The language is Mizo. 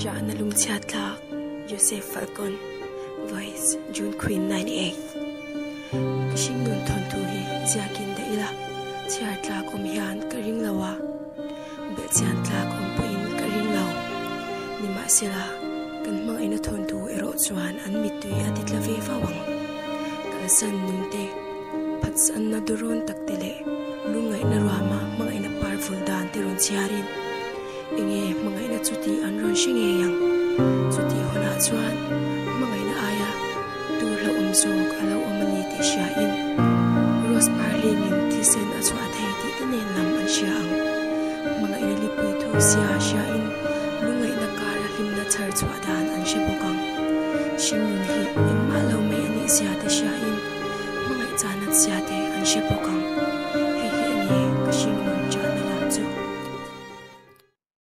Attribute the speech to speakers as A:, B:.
A: Ṭahna lungchhiat thlak, Joseph Falcon, Voice, June Queen 98. Ka hringnun thawnthu hi ziakin dah ila, chhiar tlak awm hian ka ring lo a, belhchian tlak awm pawhin ka ring lo. Nimahsela, kan hmangaihna thawnthu erawh chuan an mittui a ti tla ve fo ang. Kalsan nunte, phatsanna dawrawn takte leh lungngaihna ruama hmangaihna par vul dan te rawn chhiarin, Enge hmangaihna chuti an rawn hre ngei ang? Chutih hunah chuan hmangaihna aia tur hlauhawm zawk a lo awm a ni tih hriain Rose Parlingin thisen a chhuah thei tih te nen lam an hria ang. Hmangaihna lipui thu sia hriain lungngaihna kara hlimna chhar chhuah dan an hre bawk ang. Hringnun hi engmah lo mai a nih zia te hriain hmangaih chana zia te an hre bawk ang.